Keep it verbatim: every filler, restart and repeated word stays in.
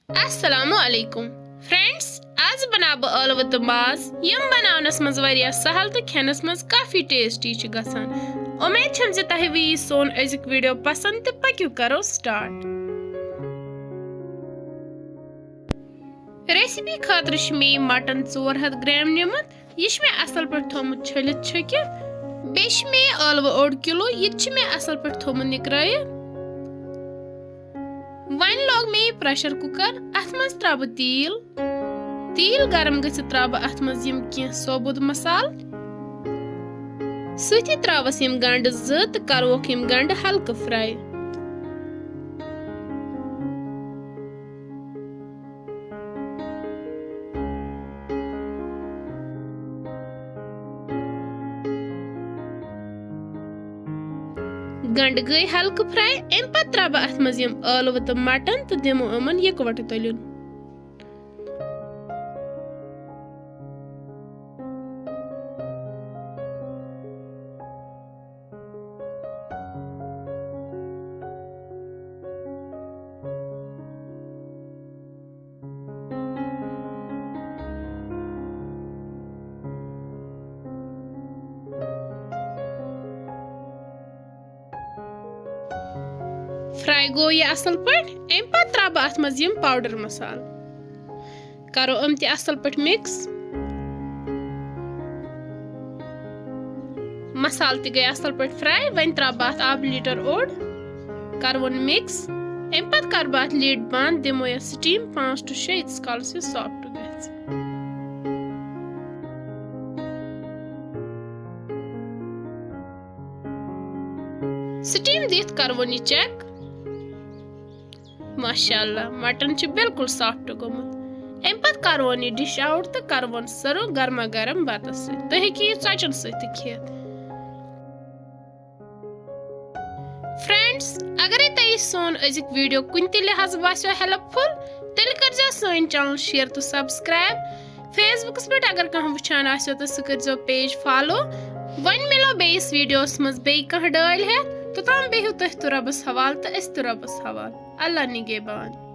السلام علیکم فرینڈز، آز بناو بہٕ ٲلوٕ تہٕ ماز، یِم بناونس منٛز واریاہ سہل تہٕ کھٮ۪نس منٛز کافی ٹیسٹی چھِ گژھان۔ امید چھم زِ تۄہہِ ویہِ سون أزیُک ویڈیو پسند تہٕ پٔکِو کرو سٹارٹ۔ ریسیپی خٲطرٕ چھُ مےٚ یہِ مٹن ژور ہتھ گرام نیُمُت۔ یہِ چھُ مےٚ اصل پٲٹھۍ تھوٚومُت چھٔلِتھ چھُکِتھ۔ بیٚیہِ چھُ مےٚ یہِ ٲلوٕ اوٚڑ کِلوٗ، یہِ تہِ چھُ مےٚ اصل پٲٹھۍ تھوٚومُت نِکرٲیِتھ۔ وۄنۍ لوگ مےٚ یہِ پریشر کُکر۔ اتھ منٛز ترٛاوٕ بہٕ تیٖل۔ تیٖل گرم گٔژھِتھ ترٛاوٕ بہٕ اتھ منٛز یِم کینٛہہ ثوبوٗت مسالہٕ۔ سۭتی ترٛاوس یِم گنڈٕ زٕ تہٕ کروکھ یِم گنڈٕ ہلکہٕ فراے۔ گنڈٕ گٔے ہلکہٕ فراے۔ امہِ پتہٕ ترٛاوٕ بہٕ اتھ منٛز یِم ٲلوٕ تہٕ مٹن تہٕ دِمو یِمن یِکوٹہٕ تٔلیُن۔ فراے گوٚو یہِ اصل پٲٹھۍ۔ امہِ پتہٕ ترٛاوٕ بہٕ اتھ منٛز یِم پاوڈر مسالہٕ۔ کرو یِم تہِ اصل پٲٹھۍ مِکس۔ مسالہٕ تہِ گٔے اصل پٲٹھۍ فراے۔ وۄنۍ ترٛاوٕ بہٕ اتھ آبہٕ لیٖٹر اوٚڑ۔ کرٕ وۄنۍ مِکس۔ امہِ پتہٕ کرٕ بہٕ اتھ لِڈ بند، دِمو یتھ سٹیٖم پانٛژھ ٹُو شےٚ، ییٖتِس کالس یہِ سافٹ گژھِ۔ سٹیٖم دِتھ کرٕ وۄنۍ یہِ چیک۔ ماشاءاللہ، مٹن چھُ بالکل سافٹ گوٚمُت۔ امہِ پتہٕ کرٕ وۄنۍ یہِ ڈش آوٹ تہٕ کرٕ وۄنۍ سرو گرما گرم بتس سۭتۍ۔ تُہۍ ہیٚکِو یہِ ژۄچن سۭتۍ تہِ کھٮ۪تھ۔ فرینڈز، اگرے تۄہہِ سون أزیُک ویڈیو کُنہِ تہِ لحاظہٕ باسیو ہیلپ فل، تیٚلہِ کٔرزیو سٲنۍ چینل شیئر تہٕ سبسکرائب۔ فیس بُکس پٮ۪ٹھ اگر کانٛہہ وٕچھان آسیو تہٕ سُہ کٔرزیو پیج فالو۔ وۄنۍ مِلو بیٚیِس ویڈیوس منٛز بیٚیہِ کانٛہہ ڈٲلۍ ہٮ۪تھ۔ توٚتام بِہِو تُہۍ تہٕ رۄبس حوالہٕ تہٕ أسۍ تہٕ رۄبس حوالہٕ۔ اللہ نگہبان۔